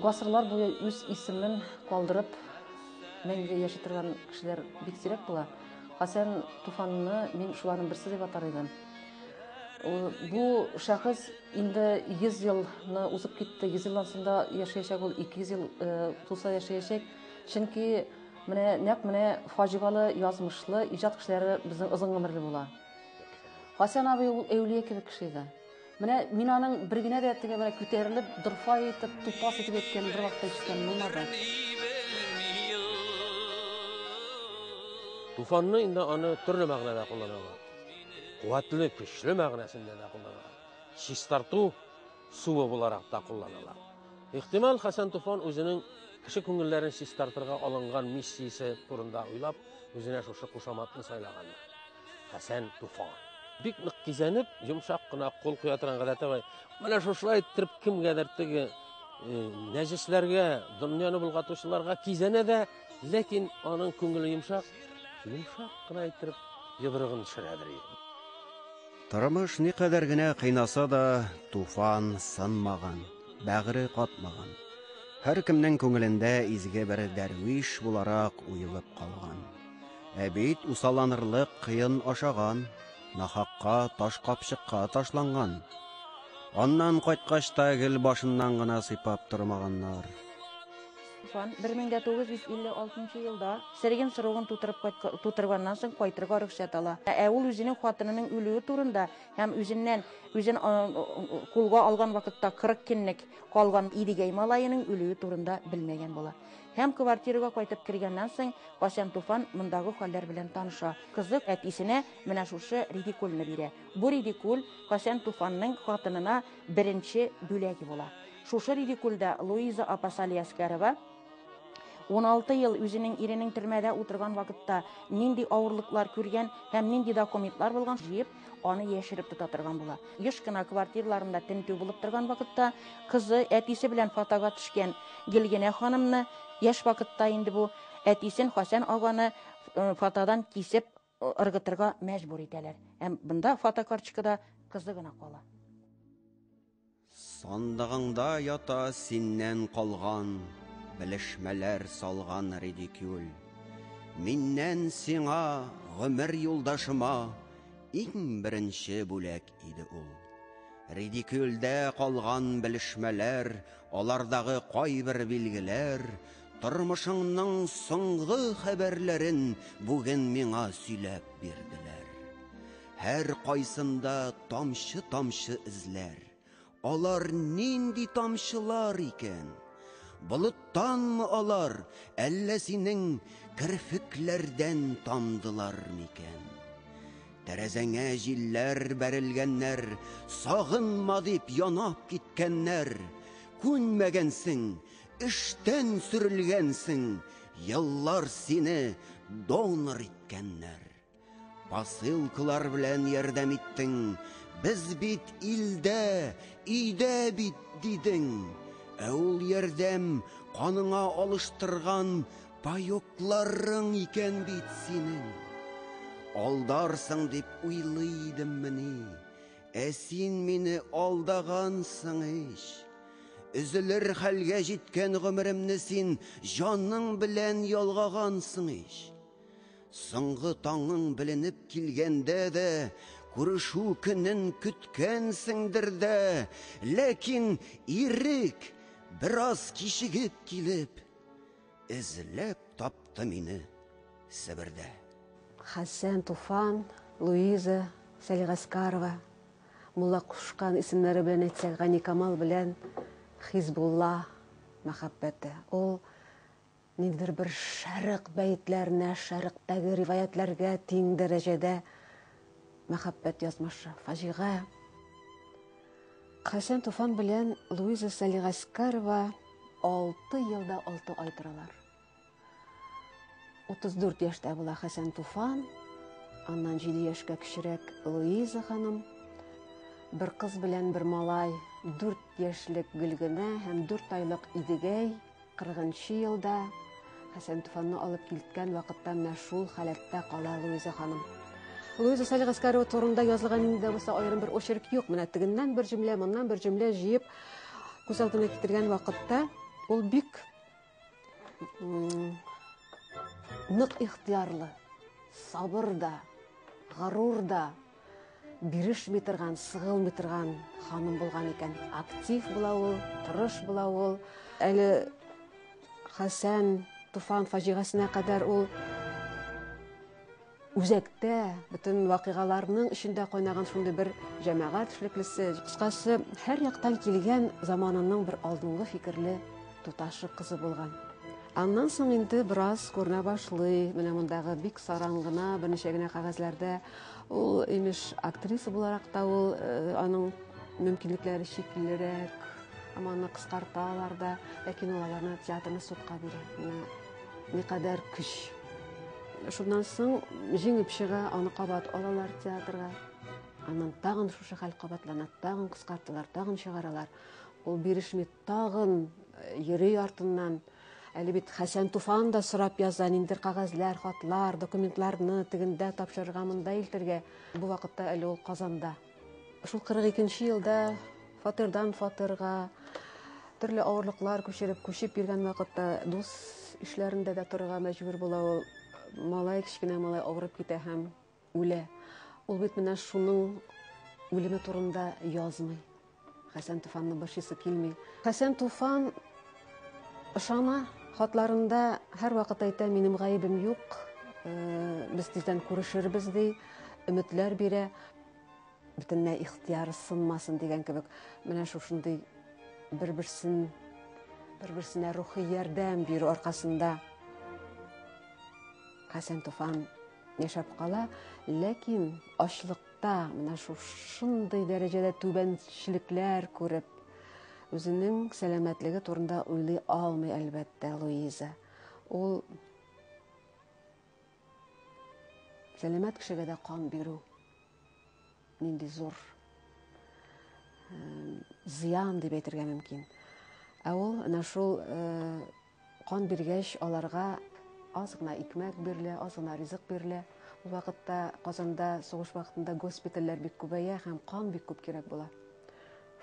Гасырлар буе үз исемен калдырып, мәңгегә яши торган кешеләр бик сирәк була. Хәсән Туфанны мин шуларның берсе дип атар идем. Бу шәхес инде 100 елны узып китте, 100 елдан соң да яшәячәк ул, 200 ел тулса яшәячәк. Чөнки менә нәкъ менә фаҗигалы язмышлы иҗат кешеләре безнең озын гомерле була. Хәсән абый ул әүлия кебек кеше иде. Менә мин аның бер генә дә теге менә күтәрелеп, дорфа итеп, тупас итеп әйткәнен бер вакытта ишеткәнем булмады. Туфанны инде аны төрле мәгънәдә кулланалар. Куәтле, көчле мәгънәсендә дә кулланалар. Чистарту суы буларак та кулланалар. Ихтимал, Хәсән Туфан үзенең кеше күңелләрен чистартырга алынган миссиясе турында уйлап, үзенә шушы кушаматны сайлагандыр. Хәсән Туфан. Бик нык кизәнеп, йомшак кына кул куя торган гадәте бар. Менә шушылай иттереп кемгәдер теге нәҗесләргә, дөньяны болгатучыларга кизәнә дә, ләкин аның күңеле йомшак, йомшак кына иттереп йодрыгын төшерәдер. Тормыш никадәр генә кыйнаса да, Туфан сынмаган, бәгыре катмаган. Һәркемнең күңелендә изге бер дәрвиш буларак уелып калган. Ә бит усалланырлык кыен ашаган, нахакка таш капчыкка ташланган. Аннан кайткач та гел башыннан гына сыйпап тормаганнар. Туфан 1956 елда сөрген срогын тутырып тутырганнан соң кайтырга рөхсәт ала. Ә ул үзенең хатынының үлүе турында һәм үзеннән үзен кулга алган вакытта 40 көнлек калган Идегәй малаеның үлүе турында белмәгән була. Һәм квартирага кайтып кергәннән соң Хәсән Туфан мондагы хәлләр белән таныша. Кызы әтисенә менә шушы ридикюльне бирә. Бу ридикюль Хәсән Туфанның хатынына беренче бүләге була. Шушы ридикюльдә Луиза апа Салиәскәрова 16 ел үзенең иренең төрмәдә утырган вакытта нинди авырлыклар күргән һәм нинди документлар булган җыеп, аны яшереп тота торган була. Еш кына квартираларында тентү булып торган вакытта кызы әтисе белән фотога төшкән Гөлгенә ханымны яшь вакытта инде бу әтисен Хәсән аганы фотодан кисеп ыргытырга мәҗбүр итәләр. Һәм бында фотокарточкада кызы гына кала. Сандыгыңда ята синнән калган, белешмәләр салган ридикюль. Миннән сиңа, гомер юлдашыма, иң беренче бүләк иде ул. Ридикюльдә калган белешмәләр, алардагы кайбер билгеләр, тормышыңның соңгы хәбәрләрен бүген миңа сөйләп бирделәр. Һәр кайсында тамчы-тамчы эзләр. Алар нинди тамчылар икән? Болыттанмы алар, әллә синең керфекләрдән тамдылар микән? Тәрәзәңә җилләр бәрелгәннәр, сагынма дип янап киткәннәр. Күнмәгәнсең, эштән сөрелгәнсең, еллар сине донор иткәннәр. Посылкалар белән ярдәм иттең, без бит илдә, өйдә бит дидең. Ә ул ярдәм каныңа алыштырган паёкларың икән бит синең. Алдарсың дип уйлый идеммени? Ә син мине алдагансың ич. Өзелер хәлгә җиткән гомеремне син җаның белән ялгагансың ич. Соңгы таңың беленеп килгәндә дә, күрешү көнен көткәнсеңдер дә, ләкин ирек бераз кичегеп килеп, эзләп тапты мине Себердә. Хәсән Туфан, Луиза Сәлигаскарова, мулла кушкан исемнәре белән әйтсәк, Гани Камал белән Хизбулла мәхәббәте. Ул ниндидер бер шәрык бәетләренә, шәрыктәге риваятләргә тиң дәрәҗәдә мәхәббәт язмышы, фаҗига. Хәсән Туфан белән Луиза Сәлигаскарова 6 елда 6 ай торалар. 34 яшьтә була Хәсән Туфан, аннан 7 яшькә кечерәк Луиза ханым. Бер кыз белән бер малай, 4 яшьлек Гөлгенә һәм 4 айлык Идегәй 40 елда Хәсән Туфанны алып килткән вакытта менә шул халәттә кала Луиза ханым. Луиза Сәлигаскарова турында язылган инде дә булса аерым бер очерк юк. Менә тегеннән бер җөмлә, моннан бер җөмлә җыеп күз алдына китергән вакытта Ул бик нык ихтыярлы, сабыр да, горур да, бирешми торган, сыгылмый торган ханым булган икән. Актив була ул, тырыш була ул. Әле Хәсән Туфан фаҗигасенә кадәр ул үзәктә, бөтен вакыйгаларның эчендә кайнаган шундый бер җәмәгать эшлеклесе. Кыскасы, һәр яктан килгән заманының бер алдынгы фикерле туташы кызы булган. Аннан соң инде бераз күренә башлый. Менә мондагы бик саран гына берничә генә кәгазьләрдә ул, имеш, актриса буларак та ул аның мөмкинлекләре чиклерәк, һәм аны кыскарталар да, ләкин ул аларны театрны судка бирә. Менә никадәр көч. Шуннан соң җиңеп чыга, аны кабат алалар театрга. Аннан тагын шушы хәл кабатлана, тагын кыскарталар, тагын чыгаралар. Ул бирешми, тагын йөри артыннан. Әле бит Хәсән Туфан да сорап яза, ниндидер кәгазьләр, хатлар, документларны тегендә тапшырырга, монда илтергә. Бу вакытта әле ул Казанда. Шул 42 елда фатирдан фатирга төрле авырлыклар күчереп, күчеп йөргән вакытта дус ишләрендә дә торырга мәҗбүр була ул. Малай, кечкенә малай авырып китә һәм үлә. Ул бит менә шуның үлеме турында язмый. Хәсән Туфанны борчыйсы килми. Хәсән Туфан ышана, хатларында һәрвакыт әйтә, минем гаебем юк, без тиздән күрешербез ди, өметләр бирә. Бөтенләй ихтыяры сынмасын дигән кебек, менә шушындый бер-берсен, бер-берсенә рухи ярдәм бирү аркасында Хәсән Туфан яшәп кала, ләкин ачлыкта менә шушындый дәрәҗәдә түбәнчелекләр күреп, үзенең сәламәтлеге турында уйлый алмый, әлбәттә, Луиза. Ул сәламәт кешегә дә кан бирү нинди зур зыян дип әйтергә мөмкин. Ә ул менә шул кан биргәч, аларга аз гына икмәк бирелә, аз гына ризык бирелә. Ул вакытта Казанда сугыш вакытында госпитальләр бик күбәя һәм кан бик күп кирәк була.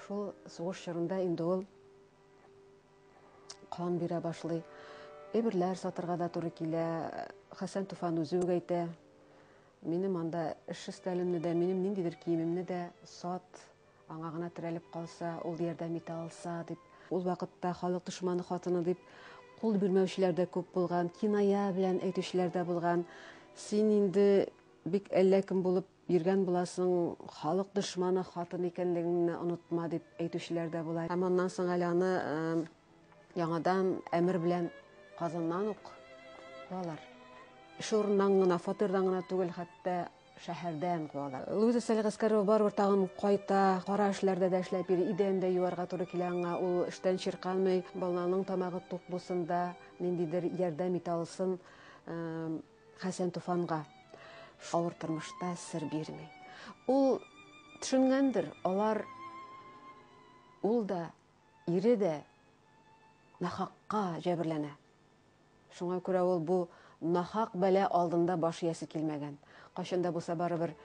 Шул сугыш чорында инде ул кан бирә башлый. Әйберләр сатырга да туры килә. Хәсән Туфан үзе үк әйтә, минем анда эш өстәлемне дә, минем ниндидер киемемне дә сат, аңа гына терәлеп калса, ул ярдәм итә алса дип. Ул вакытта халык дошманы хатыны дип кул бирмәүчеләр дә күп булган, киная белән әйтүчеләр дә булган. Син инде бик әллә кем булып йөргән буласың, халык дошманы хатын икәнлегеңне онытма дип әйтүчеләр дә була. Һәм аннан соң әле аны яңадан әмер белән Казаннан ук куалар. Эш урыннан гына, фатирдан гына түгел, хәтта шәһәрдән куалар. Луиза Сәлигаскәрова барыбер тагын кайта, кара эшләрдә дә эшләп йөри, идән дә юарга туры килә аңа, ул эштән чирканмый, баланың тамагы тук булсын да, ниндидер ярдәм итә алсын Хәсән Туфанга. Авыр тормышта сер бирми. Ул төшенгәндер, алар ул да, ире дә нахакка җәберләнә. Шуңа күрә ул бу нахак бәла алдында баш иясе килмәгән. Кайчан да булса барыбер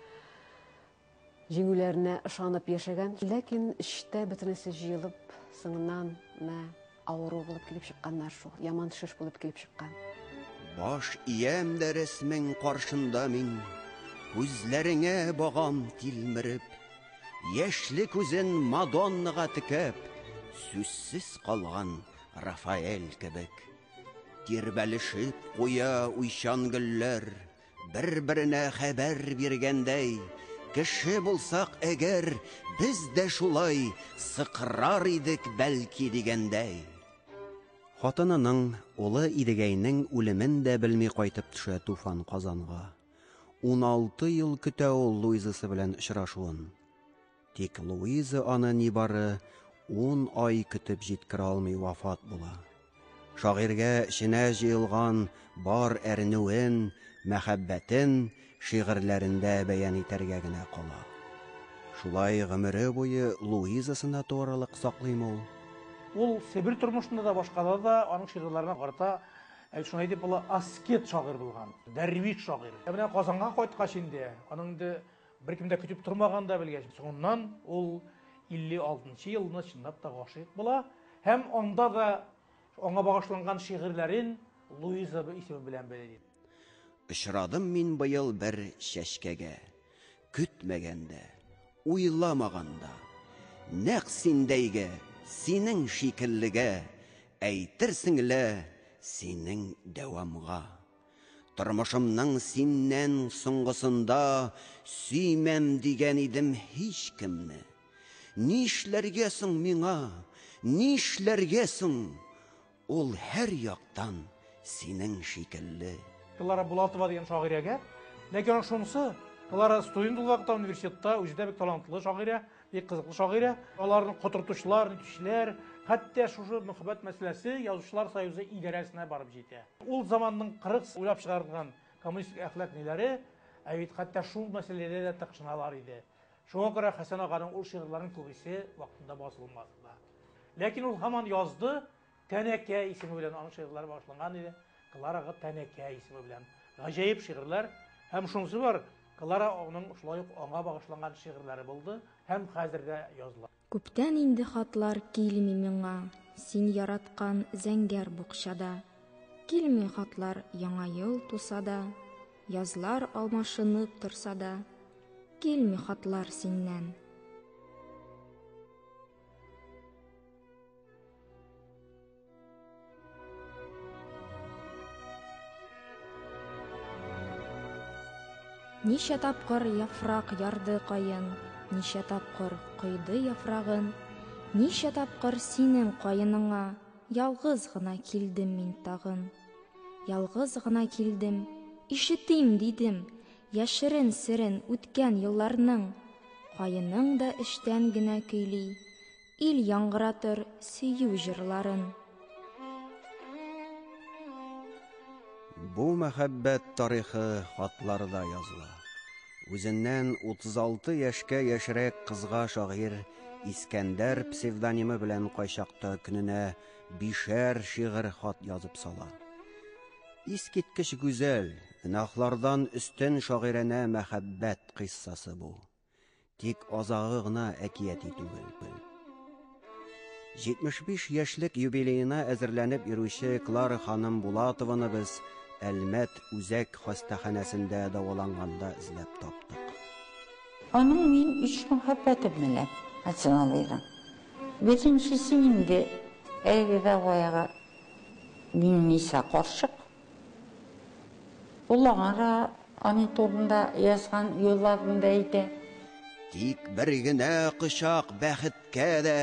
җиңүләренә ышанып яшәгән, ләкин эчтә бөтенесе җыелып, соңыннан менә авыру булып килеп чыкканнар шул, яман шеш булып килеп чыккан. Баш иям дә рәсмең каршында мин, күзләреңә багам тилмереп, яшьле күзен Мадоннага текәп, сүзсез калган Рафаэль кебек. Тирбәлешеп куя уйчан гөлләр, бер-беренә хәбәр биргәндәй, кеше булсак әгәр, без дә шулай сыкрар идек бәлки дигәндәй. Хатынының, улы Идегәйнең үлемен дә белми кайтып төшә Туфан Казанга. 16 ел көтә ул Луизасы белән очрашуын. Тик Луиза аны нибары 10 ай көтеп җиткерә алмый вафат була. Шагыйрьгә эченә җыелган бар әрнүен, мәхәббәтен шигырьләрендә бәян итәргә генә кала. Шулай гомере буе Луизасына тугрылык саклыймы ул? Ул Себер тормышында да, башкада да аның шигырьләренә карата шулай дип була, аскет шагыйрь булган, дәрвиш шагыйрь. Ә менә Казанга кайткач инде, аның инде беркем дә көтеп тормаган да белгәч, соңыннан ул 56 елны чынлап та гашыйк була һәм анда да Аңа багышланган шигырьләрен Луиза исеме белән бәйли. Очрадым мин быел бер чәчкәгә. Көтмәгәндә, уйламаганда. Нәкъ синдәйгә, синең шикеллегә, әйтерсең лә синең дәвамга. Тормышымның синнән соңгысында сөймәм дигән идем һичкемне. Нишләргә соң миңа? Нишләргә соң? Ул һәр яктан синең шикелле. Клара Булатова дигән шагыйрәгә. Ләкин аның шунысы, Клара студент ул вакытта университетта, үзе дә бик талантлы шагыйрә, бик кызыклы шагыйрә. Аларны котыртучылар, нитүчеләр, хәтта шушы мөхәббәт мәсьәләсе Язучылар союзы идарәсенә барып җитә. Ул заманның 40 уйлап чыгарылган коммунистик әхлак ниләре, ә бит хәтта шул мәсьәләдә дә тыкшыналар иде. Шуңа күрә Хәсән аганың ул шигырьләренең күбесе вакытында басылмады да. Ләкин ул һаман язды, Тәнәкә исеме белән аның шигырьләре башланган иде. Кларага Тәнәкә исеме белән. Гаҗәеп шигырьләр. Һәм шунысы бар, Клара аның шулай ук аңа багышланган шигырьләре булды һәм хәзер дә языла. Күптән инде хатлар килми миңа, Син яраткан зәңгәр букчада. Килми хатлар Яңа ел туса да, Язлар алмашынып торса да, Килми хатлар синнән. Ничә тапкыр яфрак ярды каен, Ничә тапкыр койды яфрагын, Ничә тапкыр синең каеныңа Ялгыз гына килдем мин тагын. Ялгыз гына килдем, ишетим, дидем, Яшерен серен үткән елларның. Каеның да эчтән генә көйли, Ил яңгыратыр сөю җырларын. Бу мәхәббәт тарихы хатларда языла. Үзеннән 36 яшькә яшьрәк кызга шагыйрь Искәндәр псевдонимы белән кайчакта көненә бишәр шигырь хат язып сала. Искиткеч гүзәл, гөнаһлардан өстен шагыйрәнә мәхәббәт кыйссасы бу. Тик азагы гына әкияти түгел. 75 яшьлек юбилеена әзерләнеп йөрүче Клара ханым Булатованы без Әлмәт үзәк хастаханәсендә дәваланганда эзләп таптык. Аның мин өч мәхәббәтем белән Хәсән абыйның. Беренчесе инде әлеге дә баягы Миңниса карчык. Ул аңа аның турында язган юлларын да әйтә. Тик бер генә кочак бәхеткә дә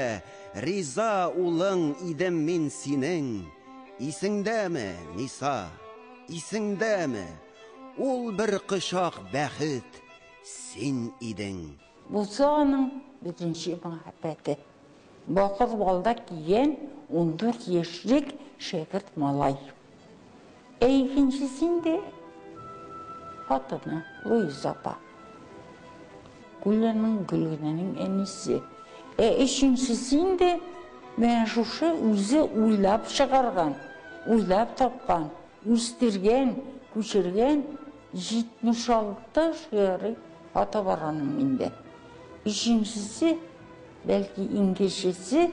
риза улың идем мин синең. Исеңдәме, Ниса? Исеңдәме? Ул бер кочак бәхет син идең. Бусы аның беренче мәхәббәте. Бакыр балдак кигән 14 яшьлек шәкерт малай. Ә икенчесе инде хатыны Луиза апа. Гүләнең, Гөлгенәнең әнисе. Ә өченчесе инде менә шушы үзе уйлап чыгарган, уйлап тапкан, үстергән, күчергән 76 шигъри хаты бар аның инде. Өченчесе, бәлки иң кечесе,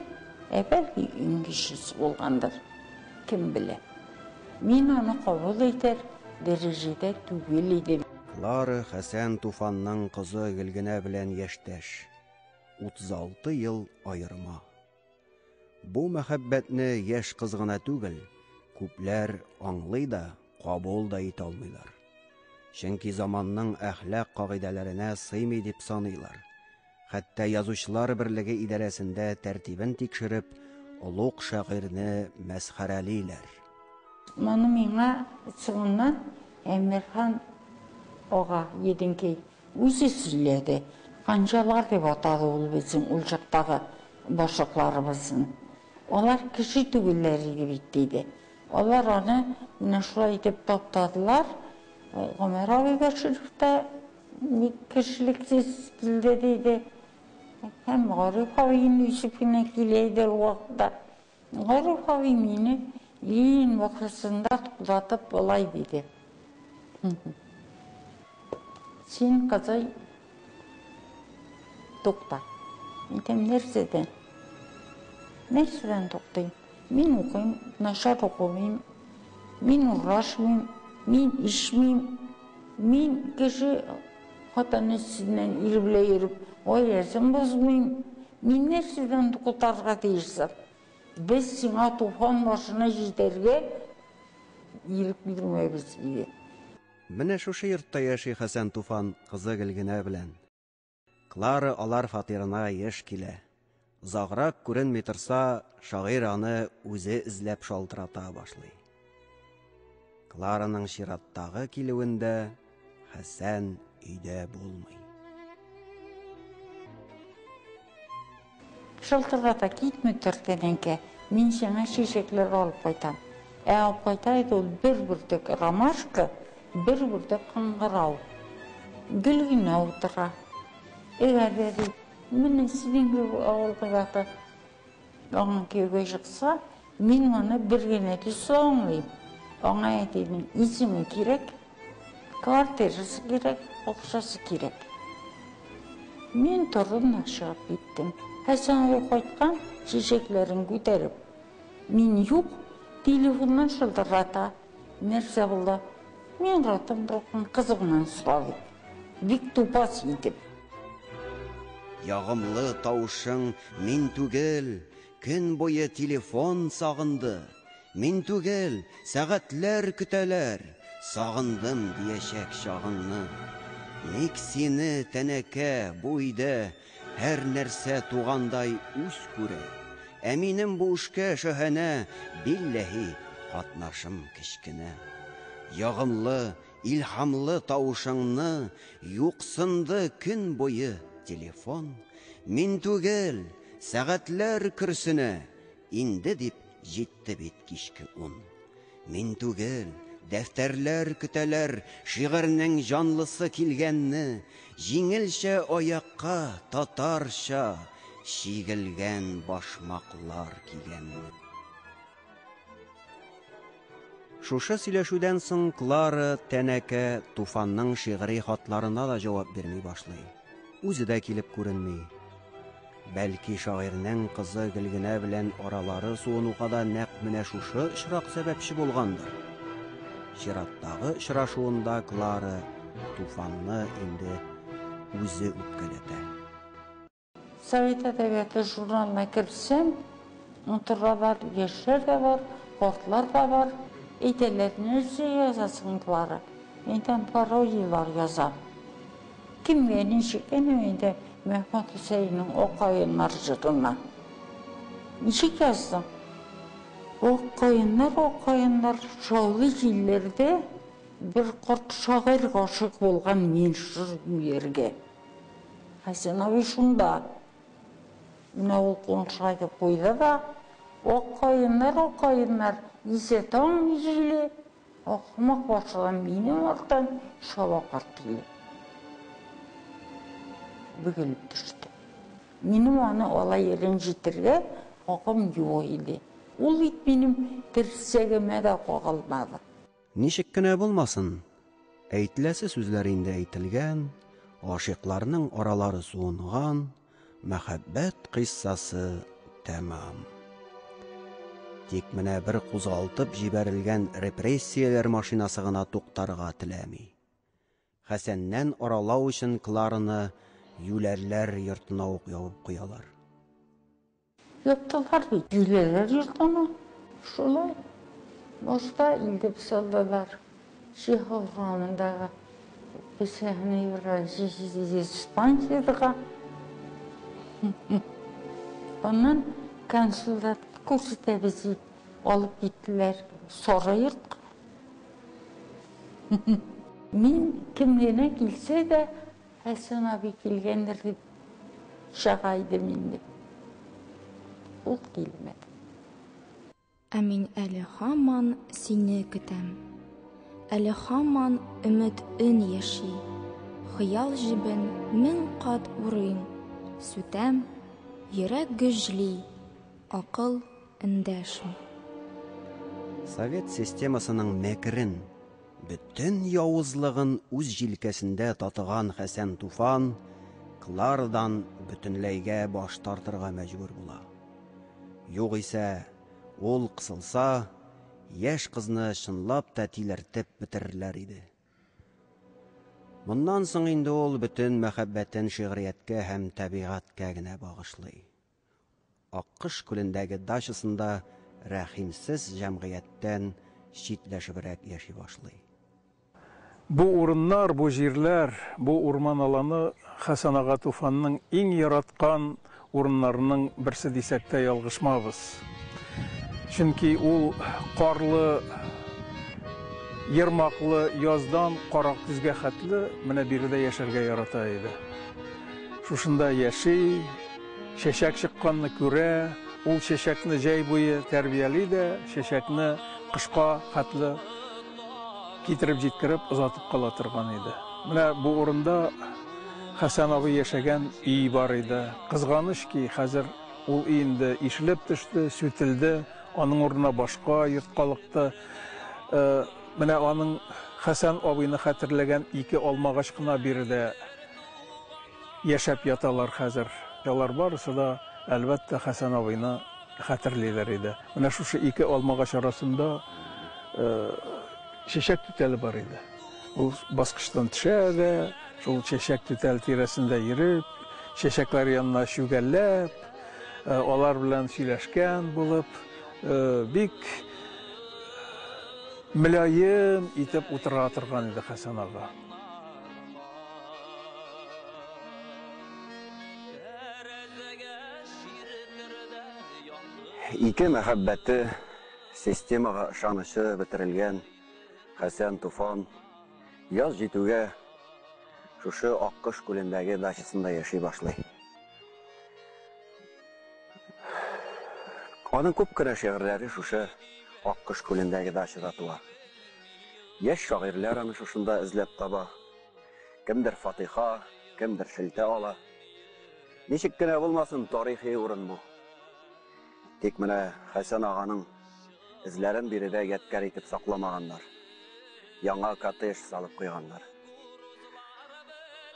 ә бәлки иң кечесе булгандыр. Кем белә. Мин аны кабул итәр дәрәҗәдә түгел идем. Клара Хәсән Туфанның кызы Гөлгенә белән яшьтәш. 36 ел аерма. Бу мәхәббәтне яшь кыз гына түгел, күпләр аңлый да, кабул да итә алмыйлар. Чөнки заманның әхлак кагыйдәләренә сыймый дип саныйлар. Хәтта Язучылар берлеге идарәсендә тәртибен тикшереп, олуг шагыйрьне мәсхәрәлиләр. Моны миңа соңыннан Әмирхан ага Еденкәй үзе сөйләде. Канҗалар дип атады ул безнең ул чактагы башлыкларыбызны. Алар кеше түгелләр иде бит, диде. Алар аны менә шулай итеп таптадылар. Гомәр абый Бәширов та бик кешелексез килде, диде. Һәм Гариф абый инде үсеп кенә килә иде ул вакытта. Гариф абый мине Ленин бакчасында туктатып болай диде. Син, кызый, тукта. Әйтәм, нәрсәдән? Нәрсәдән туктыйм? Мин укыйм, начар укымыйм, мин урлашмыйм, мин эчмим, мин кеше хатыны өстеннән ир белән йөреп, гаиләсен бозмыйм. Мин нәрсәдән туктарга тиешсең? Без сиңа туфан башына җитәргә ирек бирмәбез, диде. Менә шушы йортта яши Хәсән Туфан кызы Гөлгенә белән. Клара алар фатирына еш килә. Озаграк күренми торса, шагыйрь аны үзе эзләп шалтырата башлый. Клараның чираттагы килүендә Хәсән өйдә булмый. Шалтырата, китми тор, тәнәкә, мин сиңа чәчәкләр алып кайтам. Ә алып кайта иде ул бер бөртек ромашка, бер бөртек кыңгырау. Гел генә утыра. Әгәр дә ди, менә синең кебек авыл кызаты аңа кияүгә чыкса, мин моны бер генә төсле аңлыйм. Аңа әтинең исеме кирәк, квартирасы кирәк, акчасы кирәк. Мин тордым да чыгып киттем. Хәсән абый кайткан, чәчәкләрен күтәреп. Мин юк, телефоннан шылтырата. Нәрсә булды? Мин ратым булган кызыңнан сора дип. Бик тупас итеп. Ягымлы тавышың мин түгел, көн буе телефон сагынды. Мин түгел, сәгатьләр көтәләр, сагындым диячәк чагыңны. Ник сине, тәнәкә, бу өйдә һәр нәрсә тугандай үз күрә? Ә минем бу эшкә шәһәнә, билләһи, катнашым кечкенә. Ягымлы, илһамлы тавышыңны юксынды көн буе телефон. Мин түгел, сәгатьләр көрсенә, инде дип җитте бит кичке ун. Мин түгел, дәфтәрләр көтәләр шигырьнең җанлысы килгәнне, җиңелчә аякка татарча чигелгән башмаклар кигәнне. Шушы сөйләшүдән соң Клара тәнәкә Туфанның шигъри хатларына да җавап бирми башлый. Үзе дә килеп күренми. Бәлки шагыйрьнең кызы Гөлгенә белән аралары суынуга да нәкъ менә шушы очрак сәбәпче булгандыр. Чираттагы очрашуында Клара Туфанны инде үзе үпкәләтә. Совет әдәбияты журналына керсәм, утыралар, яшьләр дә бар, картлар да бар. Әйтәләр, нәрсә язасың, Клара? Мин әйтәм, пародиялар язам. Кемгә ничек, әнә инде Мәхмүт Хөсәеннең Ак каеннар җырына. Ничек яздың? Ак каеннар, ак каеннар, шаулый җилләрдә бер карт шагыйрь гашыйк булган мин шушы юләргә. Хәсән абый шунда. Менә ул куңшыга әйтеп куйды да, Ак каеннар, ак каеннар, исә таң җиле, ахмак башлыгым минем арттан чаба карт килә. Бөгелеп төште. Минем аны алай рәнҗетергә хакым юк иде. Ул бит минем терсәгемә дә кагылмады. Ничек кенә булмасын, әйтеләсе сүзләр инде әйтелгән, гашыйкларның аралары суынган, мәхәббәт кыйссасы тәмам. Тик менә бер кузгалтып җибәрелгән репрессияләр машинасы гына туктарга теләми. Хәсәннән аралау өчен Клараны юләрләр йортына ук ябып куялар. Яптылар бит, юләрләр йортына. Шулай. Башта илтеп салдылар. Чехов урамындагы диспансерга. Аннан консультант күрсәтәбез дип алып киттеләр сары йортка. Мин кем генә килсә дә, Хәсән абый килгәндер дип чыга идем инде. Ул килмәде. Ә мин әле һаман сине көтәм. Әле һаман өмет өн яши. Хыял җебен мең кат урыйм, сүтәм, йөрәк гөжли, акыл эндәшми. Совет системасының мәкерен, бөтен явызлыгын үз җилкәсендә татыган Хәсән Туфан Кларадан бөтенләйгә баш тартырга мәҗбүр була. Югыйсә, Ул кысылса, яшь кызны чынлап та тилертеп бетерерләр иде. Моннан соң инде ул бөтен мәхәббәтен шигърияткә һәм табигатькә генә багышлый. Аккош күлендәге дачасында рәхимсез җәмгыятьтән читләшебрәк яши башлый. Бу урыннар, бу җирләр, бу урман аланы Хәсән ага Туфанның иң яраткан урыннарының берсе дисәк тә ялгышмабыз. Чөнки ул карлы, ермаклы яздан кара көзгә хәтле менә биредә яшәргә ярата иде. Шушында яши, чәчәк чыкканны күрә, ул чәчәкне җәй буе тәрбияли дә, чәчәкне кышка хәтле китереп җиткереп озатып кала торган иде. Менә бу урында Хәсән абый яшәгән өй бар иде. Кызганыч ки, хәзер ул өй инде ишелеп төште, сүтелде, аның урынына башка йорт калыкты. Менә аның Хәсән абыйны хәтерләгән ике алмагач кына биредә яшәп яталар хәзер. Алар барысы да, әлбәттә, Хәсән абыйны хәтерлиләр иде. Менә шушы ике алмагач арасында чәчәк түтәле бар иде. Ул баскычтан төшә дә, шул чәчәк түтәл тирәсендә йөреп, чәчәкләр янына чүгәләп, алар белән сөйләшкән булып, бик мөлаем итеп утыра торган иде Хәсән ага. Ике мәхәббәте, системага ышанычы бетерелгән Хәсән Туфан яз җитүгә шушы Аккош күлендәге дачасында яши башлый. Аның күп кенә шигырьләре шушы Аккош күлендәге дачада туа. Яшь шагыйрьләр аны шушында эзләп таба. Кемдер фатиха, кемдер шелтә ала. Ничек кенә булмасын, тарихи урын бу. Тик менә Хәсән аганың эзләрен биредә ядкәр итеп сакламаганнар. Яңа коттедж салып куйганнар.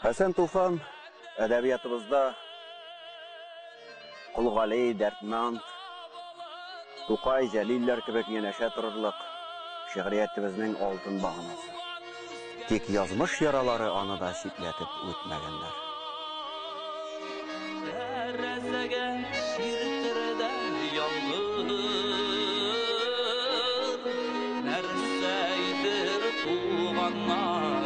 Хәсән Туфан әдәбиятыбызда Кол Гали, Дәрдмәнд, Тукай, Җәлилләр кебек янәшә торырлык шигъриятебезнең алтын баганасы. Тик язмыш яралары аны да читләтеп үтмәгәннәр. Тәрәзәгә чиртер дә яңгыр, нәрсә әйтер туганнарыма?